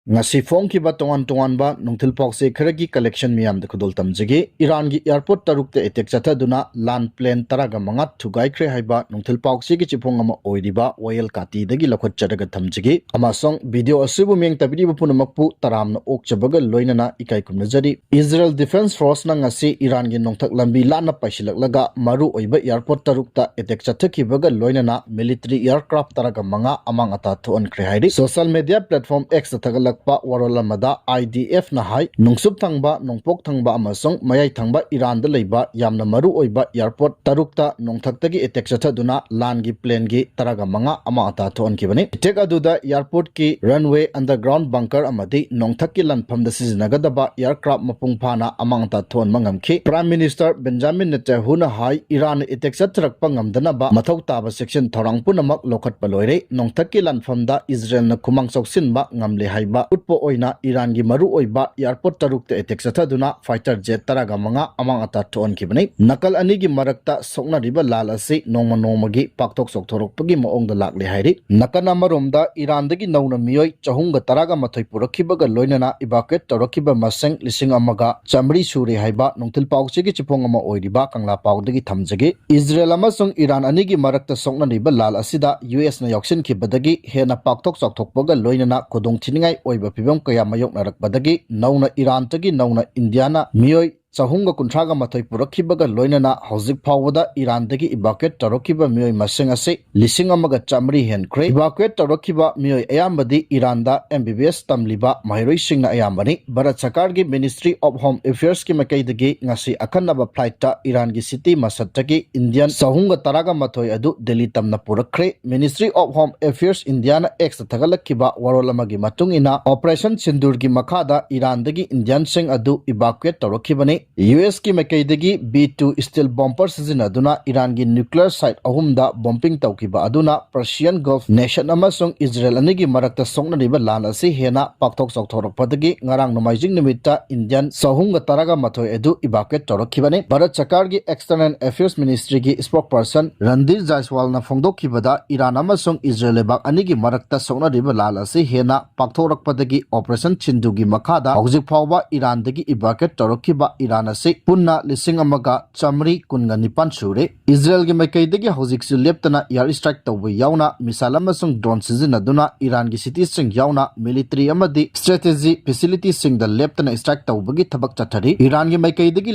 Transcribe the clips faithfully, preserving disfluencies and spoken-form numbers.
ꯉꯁꯤ ꯐꯣꯡꯈꯤꯕ ꯇꯣꯉꯥꯟ ꯇꯣꯉꯥꯟꯕ ꯅꯨꯡꯊꯤꯜ ꯄꯥꯎꯆꯦ ꯈꯔꯒꯤ collection ꯃꯤꯌꯥꯝꯗ ꯈꯨꯗꯣꯜ ꯇꯝꯖꯒꯦ꯫ ꯏꯔꯥꯟꯒꯤ airport ꯇꯔꯨꯛꯇ attack ꯆꯠꯊꯗꯨꯅ ꯂꯥꯟ plane ꯇꯔꯥꯒ ꯃꯉꯥ ꯊꯨꯒꯥꯏꯈ꯭ꯔꯦ ꯍꯥꯏꯕ ꯅꯨꯡꯊꯤꯜ ꯄꯥꯎꯆꯦꯒꯤ ꯆꯤꯐꯣꯡ ꯑꯃ ꯑꯣꯏꯔꯤꯕ ꯋꯥꯌꯦꯜ ꯀꯥꯇꯤꯗꯒꯤ ꯂꯧꯈꯠꯆꯔꯒ ꯊꯝꯖꯒꯦ꯫ ꯑꯃꯁꯨꯡ video ꯑꯁꯤꯕꯨ ꯃꯤꯠꯌꯦꯡ ꯇꯥꯕꯤꯔꯤꯕ ꯄꯨꯝꯅꯃꯛꯄꯨ ꯇꯔꯥꯝꯅ ꯑꯣꯛꯆꯕꯒ ꯂꯣꯏꯅꯅ ꯏꯀꯥꯏ ꯈꯨꯝꯅꯖꯔꯤ꯫ Israel Defense Force ꯅ ꯉꯁꯤ ꯏꯔꯥꯟꯒꯤ ꯅꯣꯡꯊꯛ ꯂꯝꯕꯤ ꯂꯥꯟꯅ ꯄꯥꯏꯁꯤꯜꯂꯛꯂꯒ ꯃꯔꯨ ꯑꯣꯏꯕ airport ꯇꯔꯨꯛꯇ attack ꯆꯠꯊꯈꯤꯕꯒ ꯂꯣꯏꯅꯅ military aircraft ꯇꯔꯥꯒ ꯃꯉꯥ ꯑꯃꯥꯡ ꯑꯇꯥ ꯊꯣꯛꯍꯟꯈ꯭ꯔꯦ ꯍꯥꯏꯔꯤ꯫ Social media platform X ꯇ ꯊꯥꯒꯠꯂꯛꯄ ꯋꯥꯔꯣꯜ ꯑꯃꯗ I D F ꯅ ꯍꯥꯏ, ꯅꯨꯡꯁꯨꯞ ꯊꯪꯕ, ꯅꯣꯡꯄꯣꯛ ꯊꯪꯕ ꯑꯃꯁꯨꯡ ꯃꯌꯥꯏ ꯊꯪꯕ ꯏꯔꯥꯟꯗ ꯂꯩꯕ ꯌꯥꯝꯅ ꯃꯔꯨ ꯑꯣꯏꯕ airport ꯇꯔꯨꯛꯇ ꯅꯣꯡꯊꯛꯇꯒꯤ attack ꯆꯠꯊꯗꯨꯅ ꯂꯥꯟꯒꯤ plane ꯒꯤ ꯇꯔꯥꯒ ꯃꯉꯥ ꯑꯃꯥꯡ ꯑꯇꯥ ꯊꯣꯛꯍꯟꯈꯤꯕꯅꯤ꯫ Attack ꯑꯗꯨꯗ airport ꯀꯤ runway, underground bunker ꯑꯃꯗꯤ ꯅꯣꯡꯊꯛꯀꯤ ꯂꯥꯟꯐꯝꯗ ꯁꯤꯖꯤꯟꯅꯒꯗꯕ aircraft ꯃꯄꯨꯡ ꯐꯥꯅ ꯑꯃꯥꯡ ꯑꯇꯥ ꯊꯣꯛꯍꯟꯕ ꯉꯝꯈꯤ꯫ Prime Minister Benjamin Netanyahu ꯅ ꯍꯥꯏ, ꯏꯔꯥꯟꯅ attack ꯆꯠꯊꯔꯛꯄ ꯉꯝꯗꯅꯕ ꯃꯊꯧ ꯇꯥꯕ ꯆꯦꯛꯁꯤꯟ ꯊꯧꯔꯥꯡ ꯄꯨꯝꯅꯃꯛ ꯂꯧꯈꯠꯄ ꯂꯣꯏꯔꯦ꯫ ꯅꯣꯡꯊꯛꯀꯤ ꯂꯥꯟꯐꯝꯗ ꯏꯖꯔꯦꯜꯅ ꯈꯨꯃꯥꯡ ꯆꯥꯎꯁꯤꯟꯕ ꯉꯝꯂꯦ ꯍꯥꯏꯕ ꯎꯠꯄ ꯑꯣꯏꯅ ꯏꯔꯥꯟꯒꯤ ꯃꯔꯨꯑꯣꯏꯕ airport ꯇꯔꯨꯛꯇ attack ꯆꯠꯊꯗꯨꯅ fighter jet ꯇꯔꯥꯒ ꯃꯉꯥ ꯑꯃꯥꯡ ꯑꯇꯥ ꯊꯣꯛꯍꯟꯈꯤꯕꯅꯤ꯫ ꯅꯥꯀꯜ ꯑꯅꯤꯒꯤ ꯃꯔꯛꯇ ꯁꯣꯛꯅꯔꯤꯕ ꯂꯥꯜ ꯑꯁꯤ ꯅꯣꯡꯃ ꯅꯣꯡꯃꯒꯤ ꯄꯥꯛꯊꯣꯛ ꯆꯥꯎꯊꯣꯔꯛꯄꯒꯤ ꯃꯑꯣꯡꯗ ꯂꯥꯛꯂꯦ ꯍꯥꯏꯔꯤ꯫ ꯅꯥꯀꯜ ꯑꯃꯔꯣꯝꯗ ꯏꯔꯥꯟꯗꯒꯤ ꯅꯧꯅ ꯃꯤꯑꯣꯏ ꯆꯍꯨꯝꯒ ꯇꯔꯥꯒ ꯃꯥꯊꯣꯏ ꯄꯨꯔꯛꯈꯤꯕꯒ ꯂꯣꯏꯅꯅ evacuate ꯇꯧꯔꯛꯈꯤꯕ ꯃꯁꯤꯡ ꯂꯤꯁꯤꯡ ꯑꯃꯒ ꯆꯥꯃꯔꯤ ꯁꯨꯔꯦ ꯍꯥꯏꯕ ꯅꯨꯡꯊꯤꯜ ꯄꯥꯎꯆꯦꯒꯤ ꯆꯤꯐꯣꯡ ꯑꯃ ꯑꯣꯏꯔꯤꯕ ꯀꯪꯂꯥ ꯄꯥꯎꯗꯒꯤ ꯊꯝꯖꯒꯦ꯫ ꯏꯖꯔꯦꯜ ꯑꯃꯁꯨꯡ ꯏꯔꯥꯟ ꯑꯅꯤꯒꯤ ꯃꯔꯛꯇ ꯁꯣꯛꯅꯔꯤꯕ ꯂꯥꯜ ꯑꯁꯤꯗ U S ꯅ ꯌꯥꯎꯁꯤꯟꯈꯤꯕꯗꯒꯤ ꯍꯦꯟꯅ ꯄꯥꯛꯊꯣꯛ ꯆꯥꯎꯊꯣꯛꯄꯒ ꯂꯣꯏꯅꯅ ꯈꯨꯗꯣꯡꯊꯤꯅꯤꯡꯉꯥꯏ ꯑꯣꯏꯕ ꯐꯤꯚꯝ ꯀꯌꯥ ꯃꯥꯌꯣꯛꯅꯔꯛꯄꯗꯒꯤ ꯅꯧꯅ ꯏꯔꯥꯟꯗꯒꯤ ꯅꯧꯅ ꯏꯟꯗꯤꯌꯥꯅ ꯃꯤꯑꯣꯏ ꯆꯍꯨꯝꯒ ꯀꯨꯟꯊ꯭ꯔꯥꯒ ꯃꯥꯊꯣꯏ ꯄꯨꯔꯛꯈꯤꯕꯒ ꯂꯣꯏꯅꯅ ꯍꯧꯖꯤꯛ ꯐꯥꯎꯕꯗ ꯏꯔꯥꯟꯗꯒꯤ evacuate ꯇꯧꯔꯛꯈꯤꯕ ꯃꯤꯑꯣꯏ ꯃꯁꯤꯡ ꯑꯁꯤ ꯂꯤꯁꯤꯡ ꯑꯃꯒ ꯆꯥꯃꯔꯤ ꯍꯦꯟꯈ꯭ꯔꯦ꯫ Evacuate ꯇꯧꯔꯛꯈꯤꯕ ꯃꯤꯑꯣꯏ ꯑꯌꯥꯝꯕꯗꯤ ꯏꯔꯥꯟꯗ M B B S ꯇꯝꯂꯤꯕ ꯃꯍꯩꯔꯣꯏꯁꯤꯡꯅ ꯑꯌꯥꯝꯕꯅꯤ꯫ ꯚꯥꯔꯠ ꯁꯔꯀꯥꯔꯒꯤ Ministry of Home Affairs ꯀꯤ ꯃꯥꯏꯀꯩꯗꯒꯤ ꯉꯁꯤ ꯑꯈꯟꯅꯕ flight ꯇ ꯏꯔꯥꯟꯒꯤ city ꯃꯁꯠꯇꯒꯤ ꯏꯟꯗꯤꯌꯟ ꯆꯍꯨꯝꯒ ꯇꯔꯥꯒ ꯃꯥꯊꯣꯏ ꯑꯗꯨ ꯗꯦꯜꯂꯤ ꯇꯝꯅ ꯄꯨꯔꯛꯈ꯭ꯔꯦ꯫ Ministry of Home Affairs Indian X ꯇ ꯊꯥꯒꯠꯂꯛꯈꯤꯕ ꯋꯥꯔꯣꯜ ꯑꯃꯒꯤ ꯃꯇꯨꯡ ꯏꯟꯅ, Operation ꯁꯤꯟꯗꯨꯔꯒꯤ ꯃꯈꯥꯗ ꯏꯔꯥꯟꯗꯒꯤ ꯏꯟꯗꯤꯌꯟꯁꯤꯡ ꯑꯗꯨ evacuate ꯇꯧꯔꯛꯈꯤꯕꯅꯤ꯫ ꯌꯨ ꯑꯦꯁꯀꯤ ꯃꯥꯏꯀꯩꯗꯒꯤ ꯕꯤ ꯇꯨ stealth bomber ꯁꯤꯖꯤꯟꯅꯗꯨꯅ ꯏꯔꯥꯟꯒꯤ nuclear site ꯑꯍꯨꯝꯗ bombing ꯇꯧꯈꯤꯕ ꯑꯗꯨꯅ Persian Gulf nation ꯑꯃꯁꯨꯡ ꯏꯖꯔꯦꯜ ꯑꯅꯤꯒꯤ ꯃꯔꯛꯇ ꯁꯣꯛꯅꯔꯤꯕ ꯂꯥꯟ ꯑꯁꯤ ꯍꯦꯟꯅ ꯄꯥꯛꯊꯣꯛ ꯆꯥꯎꯊꯣꯔꯛꯄꯗꯒꯤ ꯉꯔꯥꯡ ꯅꯣꯡꯃꯥꯏꯖꯤꯡ ꯅꯨꯃꯤꯠꯇ Indian ꯆꯍꯨꯝꯒ ꯇꯔꯥꯒ ꯃꯥꯊꯣꯏ ꯑꯗꯨ evacuate ꯇꯧꯔꯛꯈꯤꯕꯅꯤ꯫ ꯚꯥꯔꯠ ꯁꯔꯀꯥꯔꯒꯤ External Affairs Ministryꯒꯤ spokesperson Randhir ꯖꯥꯏꯁꯋꯥꯜꯅ ꯐꯣꯡꯗꯣꯛꯈꯤꯕꯗ, Iran ꯑꯃꯁꯨꯡ ꯏꯖꯔꯦꯜ ꯂꯩꯕꯥꯛ ꯑꯅꯤꯒꯤ ꯃꯔꯛꯇ ꯁꯣꯛꯅꯔꯤꯕ ꯂꯥꯟ ꯑꯁꯤ ꯍꯦꯟꯅ ꯄꯥꯛꯊꯣꯔꯛꯄꯗꯒꯤ Operation ꯁꯤꯟꯙꯨꯒꯤ ꯃꯈꯥꯗ ꯍꯧꯖꯤꯛ ꯐꯥꯎꯕ ꯏꯔꯥꯟꯗꯒꯤ evacuate ꯇꯧꯔꯛꯈꯤꯕ ꯏꯔꯥꯟ ꯑꯁꯤ ꯄꯨꯟꯅ ꯂꯤꯁꯤꯡ ꯑꯃꯒ ꯆꯥꯃꯔꯤ ꯀꯨꯟꯒ ꯅꯤꯄꯥꯟ ꯁꯨꯔꯦ꯫ ꯏꯖꯔꯦꯜꯒꯤ ꯃꯥꯏꯀꯩꯗꯒꯤ ꯍꯧꯖꯤꯛꯁꯨ ꯂꯦꯞꯇꯅ air strike ꯇꯧꯕ ꯌꯥꯎꯅ missile ꯑꯃꯁꯨꯡ drone ꯁꯤꯖꯤꯟꯅꯗꯨꯅ ꯏꯔꯥꯟꯒꯤ cityꯁꯤꯡ ꯌꯥꯎꯅ military ꯑꯃꯗꯤ strategy facilityꯁꯤꯡꯗ ꯂꯦꯞꯇꯅ strike ꯇꯧꯕꯒꯤ ꯊꯕꯛ ꯆꯠꯊꯔꯤ꯫ ꯏꯔꯥꯟꯒꯤ ꯃꯥꯏꯀꯩꯗꯒꯤ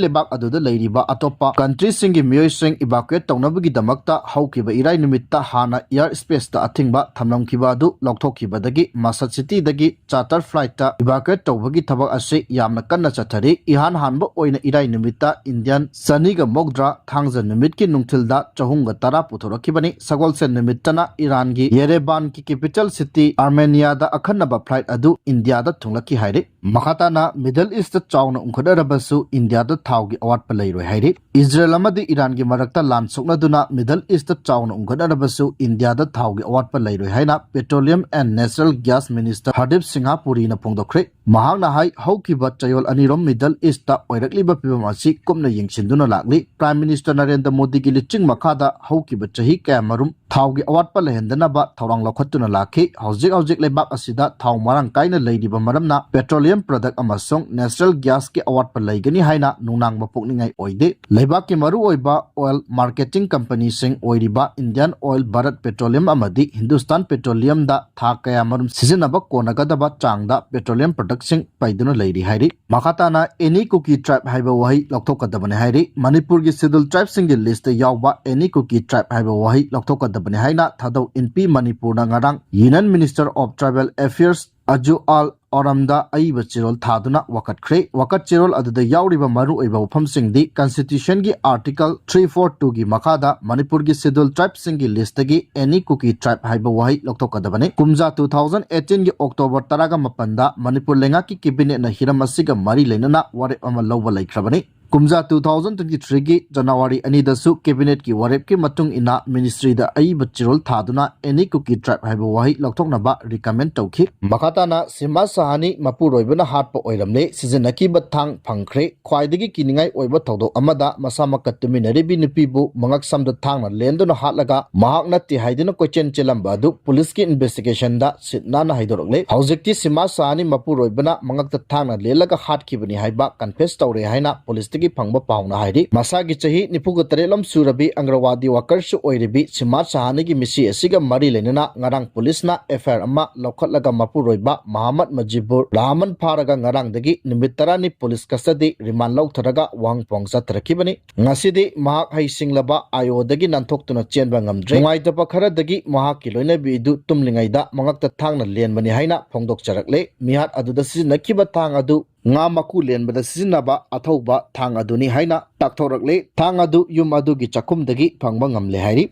ꯂꯩꯕꯥꯛ ꯑꯗꯨꯗ ꯂꯩꯔꯤꯕ ꯑꯇꯣꯞꯄ countryꯁꯤꯡꯒꯤ ꯃꯤꯑꯣꯏꯁꯤꯡ evacuate ꯇꯧꯅꯕꯒꯤꯗꯃꯛꯇ ꯍꯧꯈꯤꯕ ꯏꯔꯥꯏ ꯅꯨꯃꯤꯠꯇ ꯍꯥꯟꯅ air spaceꯇ ꯑꯊꯤꯡꯕ ꯊꯝꯂꯝꯈꯤꯕ ꯑꯗꯨ ꯂꯧꯊꯣꯛꯈꯤꯕꯗꯒꯤ ꯃꯁꯠ cityꯗꯒꯤ charter flightꯇ evacuate ꯇꯧꯕꯒꯤ ꯊꯕꯛ ꯑꯁꯤ ꯌꯥꯝꯅ ꯀꯟꯅ ꯆꯠꯊꯔꯤ꯫ ꯏꯍꯥꯟ ꯍꯥꯟꯕ ꯑꯣꯏꯅ ꯏꯔꯥꯏ ꯅꯨꯃꯤꯠꯇ Indian ꯆꯅꯤꯒ ꯃꯧꯗ꯭ꯔꯥ, ꯊꯥꯡꯖ ꯅꯨꯃꯤꯠꯀꯤ ꯅꯨꯡꯊꯤꯜꯗ ꯆꯍꯨꯝꯒ ꯇꯔꯥ ꯄꯨꯊꯣꯔꯛꯈꯤꯕꯅꯤ꯫ ꯁꯒꯣꯜꯁꯦꯟ ꯅꯨꯃꯤꯠꯇꯅ ꯏꯔꯥꯟꯒꯤ ꯌꯦꯔꯦꯕꯥꯟꯒꯤ capital city ꯑꯥꯔꯃꯦꯅꯤꯌꯥꯗ ꯑꯈꯟꯅꯕ flight ꯑꯗꯨ ꯏꯟꯗꯤꯌꯥꯗ ꯊꯨꯡꯂꯛꯈꯤ ꯍꯥꯏꯔꯤ꯫ ꯃꯈꯥ ꯇꯥꯅ Middle Eastꯇ ꯆꯥꯎꯅ ꯎꯪꯈꯠꯅꯔꯕꯁꯨ ꯏꯟꯗꯤꯌꯥꯗ ꯊꯥꯎꯒꯤ ꯑꯋꯥꯠꯄ ꯂꯩꯔꯣꯏ ꯍꯥꯏꯔꯤ꯫ ꯏꯖꯔꯦꯜ ꯑꯃꯗꯤ ꯏꯔꯥꯟꯒꯤ ꯃꯔꯛꯇ ꯂꯥꯟ ꯁꯣꯛꯅꯗꯨꯅ Middle Eastꯇ ꯆꯥꯎꯅ ꯎꯪꯈꯠꯅꯔꯕꯁꯨ ꯏꯟꯗꯤꯌꯥꯗ ꯊꯥꯎꯒꯤ ꯑꯋꯥꯠꯄ ꯂꯩꯔꯣꯏ ꯍꯥꯏꯅ Petroleum and Natural Gas Minister Hardeep Singh Puriꯅ ꯐꯣꯡꯗꯣꯛꯈ꯭ꯔꯦ꯫ ꯃꯍꯥꯛꯅ ꯍꯥꯏ, ꯍꯧꯈꯤꯕ ꯆꯌꯣꯜ ꯑꯅꯤꯔꯣꯝ Middle Eastꯇ ꯑꯣꯏꯔꯛꯂꯤꯕ ꯐꯤꯚꯝ ꯑꯁꯤ ꯀꯨꯞꯅ ꯌꯦꯡꯁꯤꯟꯗꯨꯅ ꯂꯥꯛꯂꯤ꯫ Prime Minister ꯅꯔꯦꯟꯗ꯭ꯔ ꯃꯣꯗꯤꯒꯤ ꯂꯨꯆꯤꯡ ꯃꯈꯥꯗ ꯍꯧꯈꯤꯕ ꯆꯍꯤ ꯀꯌꯥꯃꯔꯨꯝ ꯊꯥꯎꯒꯤ ꯑꯋꯥꯠꯄ ꯂꯩꯍꯟꯗꯅꯕ ꯊꯧꯔꯥꯡ ꯂꯧꯈꯠꯇꯨꯅ ꯂꯥꯛꯈꯤ꯫ ꯍꯧꯖꯤꯛ ꯍꯧꯖꯤꯛ ꯂꯩꯕꯥꯛ ꯑꯁꯤꯗ ꯊꯥꯎ ꯃꯔꯥꯡ ꯀꯥꯏꯅ ꯂꯩꯔꯤꯕ ꯃꯔꯝꯅ petroleum product ꯑꯃꯁꯨꯡ natural gasꯀꯤ ꯑꯋꯥꯠꯄ ꯂꯩꯒꯅꯤ ꯍꯥꯏꯅ ꯅꯨꯡꯅꯥꯡꯕ ꯄꯣꯛꯅꯤꯡꯉꯥꯏ ꯑꯣꯏꯗꯦ꯫ ꯂꯩꯕꯥꯛꯀꯤ ꯃꯔꯨꯑꯣꯏꯕ oil marketing companyꯁꯤꯡ ꯑꯣꯏꯔꯤꯕ Indian Oil, Bharat Petroleum ꯑꯃꯗꯤ Hindustan Petroleumꯗ ꯊꯥ ꯀꯌꯥꯃꯔꯨꯝ ꯁꯤꯖꯤꯟꯅꯕ ꯀꯣꯟꯅꯒꯗꯕ ꯆꯥꯡꯗ petroleum productꯁꯤꯡ ꯄꯩꯗꯨꯅ ꯂꯩꯔꯤ ꯍꯥꯏꯔꯤ꯫ ꯃꯈꯥ ꯇꯥꯅ Any Kuki Tribe ꯍꯥꯏꯕ ꯋꯥꯍꯩ ꯂꯧꯊꯣꯛꯀꯗꯕꯅꯤ ꯍꯥꯏꯔꯤ꯫ ꯃꯅꯤꯄꯨꯔꯒꯤ Scheduled Tribeꯁꯤꯡꯒꯤ listꯇ ꯌꯥꯎꯕ Any Kuki Tribe ꯍꯥꯏꯕ ꯋꯥꯍꯩ ꯂꯧꯊꯣꯛꯀꯗꯕꯅꯤ ꯍꯥꯏꯅ ꯊꯥꯗꯧ ꯏꯟꯄꯤ ꯃꯅꯤꯄꯨꯔꯅ ꯉꯔꯥꯡ Union Minister of Tribal Affairs ꯑꯖꯨ ꯑꯥꯜ ꯑꯣꯔꯝꯗ ꯑꯏꯕ ꯆꯦꯔꯣꯜ ꯊꯥꯗꯨꯅ ꯋꯥꯀꯠꯈ꯭ꯔꯦ꯫ ꯋꯥꯀꯠ ꯆꯦꯔꯣꯜ ꯑꯗꯨꯗ ꯌꯥꯎꯔꯤꯕ ꯃꯔꯨꯑꯣꯏꯕ ꯋꯥꯐꯝꯁꯤꯡꯗꯤ Constitution ꯒꯤ Article three four two ꯒꯤ ꯃꯈꯥꯗ ꯃꯅꯤꯄꯨꯔꯒꯤ Scheduled Tribe ꯁꯤꯡꯒꯤ list ꯇꯒꯤ any Kuki tribe ꯍꯥꯏꯕ ꯋꯥꯍꯩ ꯂꯧꯊꯣꯛꯀꯗꯕꯅꯤ꯫ ꯀꯨꯝꯖꯥ two thousand eighteen ꯒꯤ October ꯇꯔꯥꯒ ꯃꯥꯄꯟꯗ ꯃꯅꯤꯄꯨꯔ ꯂꯩꯉꯥꯛꯀꯤ cabinet ꯅ ꯍꯤꯔꯝ ꯑꯁꯤꯒ ꯃꯔꯤ ꯂꯩꯅꯅ ꯋꯥꯔꯦꯞ ꯑꯃ ꯂꯧꯕ ꯂꯩꯈ꯭ꯔꯕꯅꯤ꯫ ꯀꯨꯝꯖꯥ two thousand twenty three ꯒꯤ January ꯑꯅꯤꯗꯁꯨ cabinet ꯀꯤ ꯋꯥꯔꯦꯞꯀꯤ ꯃꯇꯨꯡ ꯏꯟꯅ ministry ꯗ ꯑꯏꯕ ꯆꯦꯔꯣꯜ ꯊꯥꯗꯨꯅ any Kuki tribe ꯍꯥꯏꯕ ꯋꯥꯍꯩ ꯂꯧꯊꯣꯛꯅꯕ recommend ꯇꯧꯈꯤ꯫ ꯃꯈꯥ ꯇꯥꯅ ꯁꯤꯃꯥ ꯁꯍꯥꯅꯤ ꯃꯄꯨꯔꯣꯏꯕꯅ ꯍꯥꯠꯄ ꯑꯣꯏꯔꯝꯂꯦ, ꯁꯤꯖꯤꯟꯅꯈꯤꯕ ꯊꯥꯡ ꯐꯪꯈ꯭ꯔꯦ꯫ ꯈ꯭ꯋꯥꯏꯗꯒꯤ ꯀꯤꯅꯤꯡꯉꯥꯏ ꯑꯣꯏꯕ ꯊꯧꯗꯣꯛ ꯑꯃꯗ ꯃꯁꯥꯃꯛꯀ ꯇꯨꯃꯤꯟꯅꯔꯤꯕꯤ ꯅꯨꯄꯤꯕꯨ ꯃꯉꯛꯁꯝꯗ ꯊꯥꯡꯅ ꯂꯦꯟꯗꯨꯅ ꯍꯥꯠꯂꯒ ꯃꯍꯥꯛ ꯅꯠꯇꯦ ꯍꯥꯏꯗꯨꯅ ꯀꯣꯏꯆꯦꯟ ꯆꯦꯜꯂꯝꯕ ꯑꯗꯨ police ꯀꯤ investigation ꯗ ꯁꯤꯠ ꯅꯥꯟꯅ ꯍꯥꯏꯗꯣꯔꯛꯂꯦ꯫ ꯍꯧꯖꯤꯛꯇꯤ ꯁꯤꯃꯥ ꯁꯍꯥꯅꯤ ꯃꯄꯨꯔꯣꯏꯕꯅ ꯃꯉꯛꯇ ꯊꯥꯡꯅ ꯂꯦꯜꯂꯒ ꯍꯥꯠꯈꯤꯕꯅꯤ ꯍꯥꯏꯕ confess ꯇꯧꯔꯦ ꯍꯥꯏꯅ police ꯇꯒꯤ ꯐꯪꯕ ꯄꯥꯎꯅ ꯍꯥꯏꯔꯤ꯫ ꯃꯁꯥꯒꯤ ꯆꯍꯤ ꯅꯤꯐꯨꯒ ꯇꯔꯦꯠ ꯂꯣꯝ ꯁꯨꯔꯕꯤ ꯑꯪꯒ꯭ꯔꯋꯥꯗꯤ worker ꯁꯨ ꯑꯣꯏꯔꯤꯕꯤ ꯁꯤꯃꯥ ꯁꯍꯥꯅꯤꯒꯤ ꯃꯤꯁꯤ ꯑꯁꯤꯒ ꯃꯔꯤ ꯂꯩꯅꯅ ꯉꯔꯥꯡ police ꯅ F I R ꯑꯃ ꯂꯧꯈꯠꯂꯒ ꯃꯄꯨꯔꯣꯏꯕ ꯃꯍꯥꯃꯠ ꯃꯖꯤꯕꯨꯔ ꯔꯍꯃꯟ ꯐꯥꯔꯒ ꯉꯔꯥꯡꯗꯒꯤ ꯅꯨꯃꯤꯠ ꯇꯔꯥꯅꯤ police custody remand ꯂꯧꯊꯔꯒ ꯋꯥꯍꯪ ꯄꯥꯎꯍꯪ ꯆꯠꯊꯔꯛꯈꯤꯕꯅꯤ꯫ ꯉꯁꯤꯗꯤ ꯃꯍꯥꯛ ꯍꯩꯁꯤꯡꯂꯕ I O ꯗꯒꯤ ꯅꯥꯟꯊꯣꯛꯇꯨꯅ ꯆꯦꯟꯕ ꯉꯝꯗ꯭ꯔꯦ꯫ ꯅꯨꯡꯉꯥꯏꯇꯕ ꯈꯔꯗꯒꯤ ꯃꯍꯥꯛꯀꯤ ꯂꯣꯏꯅꯕꯤ ꯑꯗꯨ ꯇꯨꯝꯂꯤꯉꯩꯗ ꯃꯉꯛꯇ ꯊꯥꯡꯅ ꯂꯦꯟꯕꯅꯤ ꯍꯥꯏꯅ ꯐꯣꯡꯗꯣꯛꯆꯔꯛꯂꯦ꯫ ꯃꯤꯍꯥꯠ ꯑꯗꯨꯗ ꯁꯤꯖꯤꯟꯅꯈꯤꯕ ꯊꯥꯡ ꯑꯗꯨ ꯉꯥ ꯃꯀꯨ ꯂꯦꯟꯕꯗ ꯁꯤꯖꯤꯟꯅꯕ ꯑꯊꯧꯕ ꯊꯥꯡ ꯑꯗꯨꯅꯤ ꯍꯥꯏꯅ ꯇꯥꯛꯊꯣꯔꯛꯂꯦ꯫ ꯊꯥꯡ ꯑꯗꯨ ꯌꯨꯝ ꯑꯗꯨꯒꯤ ꯆꯥꯛꯈꯨꯝꯗꯒꯤ ꯐꯪꯕ ꯉꯝꯂꯦ ꯍꯥꯏꯔꯤ꯫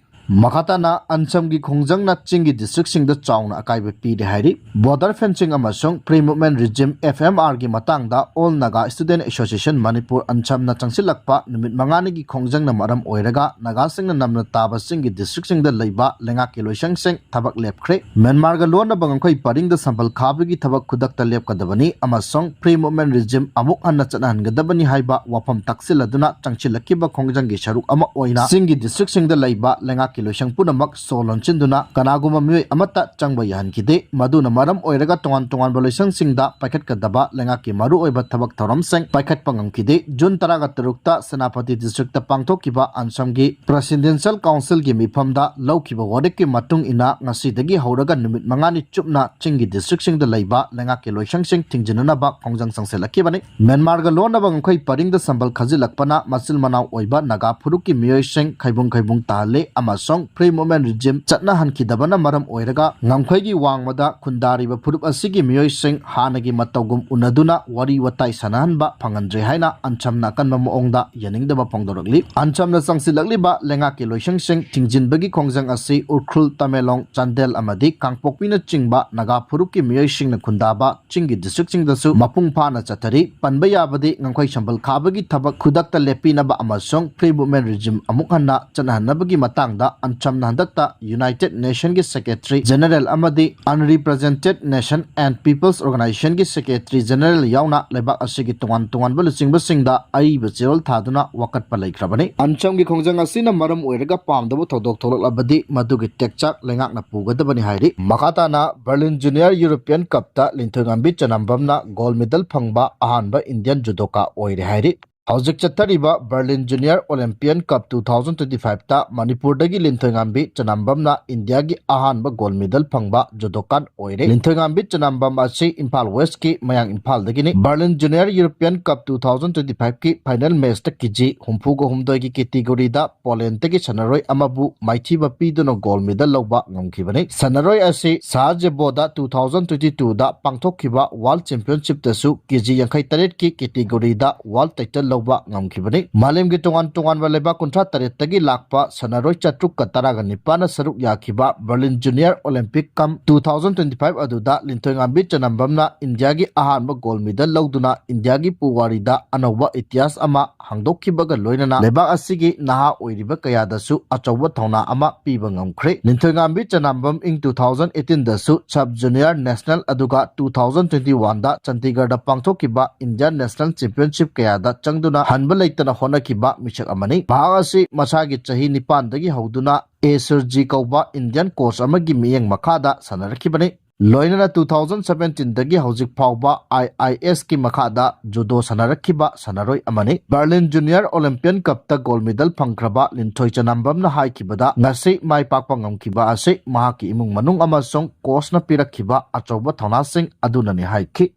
ꯃꯈꯥ ꯇꯥꯅ ꯑꯟꯁꯝꯒꯤ ꯈꯣꯡꯖꯪꯅ ꯆꯤꯡꯒꯤ district ꯁꯤꯡꯗ ꯆꯥꯎꯅ ꯑꯀꯥꯏꯕ ꯄꯤꯔꯦ ꯍꯥꯏꯔꯤ꯫ Border fencing ꯑꯃꯁꯨꯡ Free Movement Regime, F M R ꯒꯤ ꯃꯇꯥꯡꯗ All Naga Student Association Manipur, ꯑꯟꯁꯝꯅ ꯆꯪꯁꯤꯜꯂꯛꯄ ꯅꯨꯃꯤꯠ ꯃꯉꯥꯅꯤꯒꯤ ꯈꯣꯡꯖꯪꯅ ꯃꯔꯝ ꯑꯣꯏꯔꯒ ꯅꯥꯒꯥꯁꯤꯡꯅ ꯅꯝꯅ ꯇꯥꯕ ꯆꯤꯡꯒꯤ district ꯁꯤꯡꯗ ꯂꯩꯕ ꯂꯩꯉꯥꯛꯀꯤ ꯂꯣꯏꯁꯪꯁꯤꯡ ꯊꯕꯛ ꯂꯦꯞꯈ꯭ꯔꯦ꯫ ꯃ꯭ꯌꯥꯟꯃꯥꯔꯒ ꯂꯣꯟꯅꯕ ꯉꯝꯈꯩ ꯄꯔꯤꯡꯗ ꯁꯝꯕꯜ ꯈꯥꯕꯒꯤ ꯊꯕꯛ ꯈꯨꯗꯛꯇ ꯂꯦꯞꯀꯗꯕꯅꯤ ꯑꯃꯁꯨꯡ Free Movement Regime ꯑꯃꯨꯛ ꯍꯟꯅ ꯆꯠꯅꯍꯟꯒꯗꯕꯅꯤ ꯍꯥꯏꯕ ꯋꯥꯐꯝ ꯇꯛꯁꯤꯜꯂꯗꯨꯅ ꯆꯪꯁꯤꯜꯂꯛꯈꯤꯕ ꯈꯣꯡꯖꯪꯒꯤ ꯁꯔꯨꯛ ꯑꯃ ꯑꯣꯏꯅ ꯆꯤꯡꯒꯤ district ꯁꯤꯡꯗ ꯂꯩꯕ ꯂꯩꯉꯥꯛꯀꯤ ꯂꯣꯏꯁꯪ ꯄꯨꯝꯅꯃꯛ ꯁꯣ ꯂꯣꯟꯁꯤꯟꯗꯨꯅ ꯀꯅꯥꯒꯨꯝꯕ ꯃꯤꯑꯣꯏ ꯑꯃꯠꯇ ꯆꯪꯕ ꯌꯥꯍꯟꯈꯤꯗꯦ꯫ ꯃꯗꯨꯅ ꯃꯔꯝ ꯑꯣꯏꯔꯒ ꯇꯣꯉꯥꯟ ꯇꯣꯉꯥꯟꯕ ꯂꯣꯏꯁꯪꯁꯤꯡꯗ ꯄꯥꯏꯈꯠꯀꯗꯕ ꯂꯩꯉꯥꯛꯀꯤ ꯃꯔꯨꯑꯣꯏꯕ ꯊꯕꯛ ꯊꯧꯔꯝꯁꯤꯡ ꯄꯥꯏꯈꯠꯄ ꯉꯝꯈꯤꯗꯦ꯫ June ꯇꯔꯥꯒ ꯇꯔꯨꯛꯇ ꯁꯦꯅꯥꯄꯇꯤ district ꯇ ꯄꯥꯡꯊꯣꯛꯈꯤꯕ ꯑꯟꯁꯝꯒꯤ Presidential Council ꯒꯤ ꯃꯤꯐꯝꯗ ꯂꯧꯈꯤꯕ ꯋꯥꯔꯦꯞꯀꯤ ꯃꯇꯨꯡ ꯏꯟꯅ ꯉꯁꯤꯗꯒꯤ ꯍꯧꯔꯒ ꯅꯨꯃꯤꯠ ꯃꯉꯥꯅꯤ ꯆꯨꯞꯅ ꯆꯤꯡꯒꯤ district ꯁꯤꯡꯗ ꯂꯩꯕ ꯂꯩꯉꯥꯛꯀꯤ ꯂꯣꯏꯁꯪꯁꯤꯡ ꯊꯤꯡꯖꯤꯟꯅꯅꯕ ꯈꯣꯡꯖꯪ ꯆꯪꯁꯤꯜꯂꯛꯈꯤꯕꯅꯤ꯫ ꯃ꯭ꯌꯥꯟꯃꯥꯔꯒ ꯂꯣꯟꯅꯕ ꯉꯝꯈꯩ ꯄꯔꯤꯡꯗ ꯁꯝꯕꯜ ꯈꯥꯖꯤꯜꯂꯛꯄꯅ ꯃꯆꯤꯟ ꯃꯅꯥꯎ ꯑꯣꯏꯕ ꯅꯥꯒꯥ ꯐꯨꯔꯨꯞꯀꯤ ꯃꯤꯑꯣꯏꯁꯤꯡ ꯈꯩꯕꯨꯡ ꯈꯩꯕꯨꯡ ꯇꯥꯍꯜꯂꯦ ꯑꯃꯁꯨꯡ ꯑꯃꯁꯨꯡ free movement regime ꯆꯠꯅꯍꯟꯈꯤꯗꯕꯅ ꯃꯔꯝ ꯑꯣꯏꯔꯒ ꯉꯝꯈꯩꯒꯤ ꯋꯥꯡꯃꯗ ꯈꯨꯟꯗꯥꯔꯤꯕ ꯐꯨꯔꯨꯞ ꯑꯁꯤꯒꯤ ꯃꯤꯑꯣꯏꯁꯤꯡ ꯍꯥꯟꯅꯒꯤ ꯃꯇꯧꯒꯨꯝ ꯎꯅꯗꯨꯅ ꯋꯥꯔꯤ ꯋꯥꯇꯥꯏ ꯁꯥꯟꯅꯍꯟꯕ ꯐꯪꯍꯟꯗ꯭ꯔꯦ ꯍꯥꯏꯅ ꯑꯟꯁꯝꯅ ꯑꯀꯟꯕ ꯃꯑꯣꯡꯗ ꯌꯥꯅꯤꯡꯗꯕ ꯐꯣꯡꯗꯣꯔꯛꯂꯤ꯫ ꯑꯟꯁꯝꯅ ꯆꯪꯁꯤꯜꯂꯛꯂꯤꯕ ꯂꯩꯉꯥꯛꯀꯤ ꯂꯣꯏꯁꯪꯁꯤꯡ ꯊꯤꯡꯖꯤꯟꯕꯒꯤ ꯈꯣꯡꯖꯪ ꯑꯁꯤ ꯎꯈ꯭ꯔꯨꯜ, ꯇꯃꯦꯡꯂꯣꯡ, ꯆꯥꯟꯗꯦꯜ ꯑꯃꯗꯤ ꯀꯥꯡꯄꯣꯛꯄꯤꯅꯆꯤꯡꯕ ꯅꯥꯒꯥ ꯐꯨꯔꯨꯞꯀꯤ ꯃꯤꯑꯣꯏꯁꯤꯡꯅ ꯈꯨꯟꯗꯥꯕ ꯆꯤꯡꯒꯤ districtꯁꯤꯡꯗꯁꯨ ꯃꯄꯨꯡ ꯐꯥꯅ ꯆꯠꯊꯔꯤ꯫ ꯄꯟꯕ ꯌꯥꯕꯗꯤ ꯉꯝꯈꯩ ꯁꯝꯕꯜ ꯈꯥꯕꯒꯤ ꯊꯕꯛ ꯈꯨꯗꯛꯇ ꯂꯦꯞꯄꯤꯅꯕ ꯑꯃꯁꯨꯡ free movement regime ꯑꯃꯨꯛ ꯍꯟꯅ ꯆꯠꯅꯍꯟꯅꯕꯒꯤ ꯃꯇꯥꯡꯗ ꯑꯟꯁꯝꯅ ꯍꯟꯗꯛꯇ United Nationꯒꯤ Secretary General ꯑꯃꯗꯤ Unrepresented Nation and Peoples Organizationꯒꯤ Secretary General ꯌꯥꯎꯅ ꯂꯩꯕꯥꯛ ꯑꯁꯤꯒꯤ ꯇꯣꯉꯥꯟ ꯇꯣꯉꯥꯟꯕ ꯂꯨꯆꯤꯡꯕꯁꯤꯡꯗ ꯑꯏꯕ ꯆꯦꯔꯣꯜ ꯊꯥꯗꯨꯅ ꯋꯥꯀꯠꯄ ꯂꯩꯈ꯭ꯔꯕꯅꯤ꯫ ꯑꯟꯁꯝꯒꯤ ꯈꯣꯡꯖꯪ ꯑꯁꯤꯅ ꯃꯔꯝ ꯑꯣꯏꯔꯒ ꯄꯥꯝꯗꯕ ꯊꯧꯗꯣꯛ ꯊꯣꯛꯂꯛꯂꯕꯗꯤ ꯃꯗꯨꯒꯤ ꯇꯦꯛꯆꯥꯛ ꯂꯩꯉꯥꯛꯅ ꯄꯨꯒꯗꯕꯅꯤ ꯍꯥꯏꯔꯤ꯫ ꯃꯈꯥ ꯇꯥꯅ Berlin Junior European Cupꯇ ꯂꯤꯟꯊꯣꯏꯉꯥꯝꯕꯤ ꯆꯅꯝꯕꯝꯅ gold medal ꯐꯪꯕ ꯑꯍꯥꯟꯕ Indian judoka ꯑꯣꯏꯔꯦ ꯍꯥꯏꯔꯤ꯫ ꯍꯧꯖꯤꯛ ꯆꯠꯊꯔꯤꯕ Berlin Junior Olympian Cup two thousand twenty fiveꯇ ꯃꯅꯤꯄꯨꯔꯗꯒꯤ ꯂꯤꯟꯊꯣꯏꯉꯥꯝꯕꯤ ꯆꯅꯝꯕꯝꯅ ꯏꯟꯗꯤꯌꯥꯒꯤ ꯑꯍꯥꯟꯕ gold medal ꯐꯪꯕ judokan ꯑꯣꯏꯔꯦ꯫ ꯂꯤꯟꯊꯣꯏꯉꯥꯝꯕꯤ ꯆꯅꯝꯕꯝ ꯑꯁꯤ ꯏꯝꯐꯥꯜ Westꯀꯤ ꯃꯌꯥꯡ ꯏꯝꯐꯥꯜꯗꯒꯤꯅꯤ꯫ Berlin Junior European Cup two thousand twenty fiveꯀꯤ final matchꯇ KG ꯍꯨꯝꯐꯨꯒ ꯍꯨꯝꯗꯣꯏꯒꯤ categoryꯗ Polandꯗꯒꯤ ꯁꯥꯟꯅꯔꯣꯏ ꯑꯃꯕꯨ ꯃꯥꯏꯊꯤꯕ ꯄꯤꯗꯨꯅ gold medal ꯂꯧꯕ ꯉꯝꯈꯤꯕꯅꯤ꯫ ꯁꯥꯟꯅꯔꯣꯏ ꯑꯁꯤ ꯁꯍꯥꯖꯦꯕꯣꯗ two thousand twenty twoꯗ ꯄꯥꯡꯊꯣꯛꯈꯤꯕ World Championshipꯇꯁꯨ KG ꯌꯥꯡꯈꯩ ꯇꯔꯦꯠꯀꯤ categoryꯗ world title ꯂꯧꯕ ꯉꯝꯈꯤꯕꯅꯤ꯫ ꯃꯥꯂꯦꯝꯒꯤ ꯇꯣꯉꯥꯟ ꯇꯣꯉꯥꯟꯕ ꯂꯩꯕꯥꯛ ꯀꯨꯟꯊ꯭ꯔꯥ ꯇꯔꯦꯠꯇꯒꯤ ꯂꯥꯛꯄ ꯁꯥꯟꯅꯔꯣꯏ ꯆꯥꯇ꯭ꯔꯨꯛꯀ ꯇꯔꯥꯒ ꯅꯤꯄꯥꯟꯅ ꯁꯔꯨꯛ ꯌꯥꯈꯤꯕ Berlin Junior Olympic Cup two thousand twenty five ꯑꯗꯨꯗ ꯂꯤꯟꯊꯣꯏꯉꯥꯝꯕꯤ ꯆꯅꯝꯕꯝꯅ ꯏꯟꯗꯤꯌꯥꯒꯤ ꯑꯍꯥꯟꯕ gold medal ꯂꯧꯗꯨꯅ ꯏꯟꯗꯤꯌꯥꯒꯤ ꯄꯨꯋꯥꯔꯤꯗ ꯑꯅꯧꯕ ꯏꯇꯤꯍꯥꯁ ꯑꯃ ꯍꯥꯡꯗꯣꯛꯈꯤꯕꯒ ꯂꯣꯏꯅꯅ ꯂꯩꯕꯥꯛ ꯑꯁꯤꯒꯤ ꯅꯍꯥ ꯑꯣꯏꯔꯤꯕ ꯀꯌꯥꯗꯁꯨ ꯑꯆꯧꯕ ꯊꯧꯅꯥ ꯑꯃ ꯄꯤꯕ ꯉꯝꯈ꯭ꯔꯦ꯫ ꯂꯤꯟꯊꯣꯏꯉꯥꯝꯕꯤ ꯆꯅꯥꯝꯕꯝ ꯏꯪ two thousand eighteenꯗꯁꯨ sub junior national ꯑꯗꯨꯒ two thousand twenty oneꯗ ꯆꯟꯗꯤꯒꯔꯗ ꯄꯥꯡꯊꯣꯛꯈꯤꯕ Indian national championship ꯀꯌꯥꯗ ꯆꯪꯗꯨꯅ ꯍꯟꯕ ꯂꯩꯇꯅ ꯍꯣꯠꯅꯈꯤꯕ ꯃꯤꯁꯛ ꯑꯃꯅꯤ꯫ ꯃꯍꯥꯛ ꯑꯁꯤ ꯃꯁꯥꯒꯤ ꯆꯍꯤ ꯅꯤꯄꯥꯟꯗꯒꯤ ꯍꯧꯗꯨꯅ ꯑꯦ ꯁꯨꯔꯖꯤ ꯀꯧꯕ Indian coach ꯑꯃꯒꯤ ꯃꯤꯠꯌꯦꯡ ꯃꯈꯥꯗ ꯁꯥꯟꯅꯔꯛꯈꯤꯕꯅꯤ꯫ ꯂꯣꯏꯅꯅ two thousand seventeenꯗꯒꯤ ꯍꯧꯖꯤꯛ ꯐꯥꯎꯕ IISꯀꯤ ꯃꯈꯥꯗ judo ꯁꯥꯟꯅꯔꯛꯈꯤꯕ ꯁꯥꯟꯅꯔꯣꯏ ꯑꯃꯅꯤ꯫ Berlin Junior Olympian Cupꯇ gold medal ꯐꯪꯈ꯭ꯔꯕ ꯂꯤꯟꯊꯣꯏ ꯆꯅꯥꯝꯕꯝꯅ ꯍꯥꯏꯈꯤꯕꯗ ꯉꯁꯤ ꯃꯥꯏ ꯄꯥꯛꯄ ꯉꯝꯈꯤꯕ ꯑꯁꯤ ꯃꯍꯥꯛꯀꯤ ꯏꯃꯨꯡ ꯃꯅꯨꯡ ꯑꯃꯁꯨꯡ coachꯅ ꯄꯤꯔꯛꯈꯤꯕ ꯑꯆꯧꯕ ꯊꯧꯅꯥꯁꯤꯡ ꯑꯗꯨꯅꯅꯤ ꯍꯥꯏꯈꯤ꯫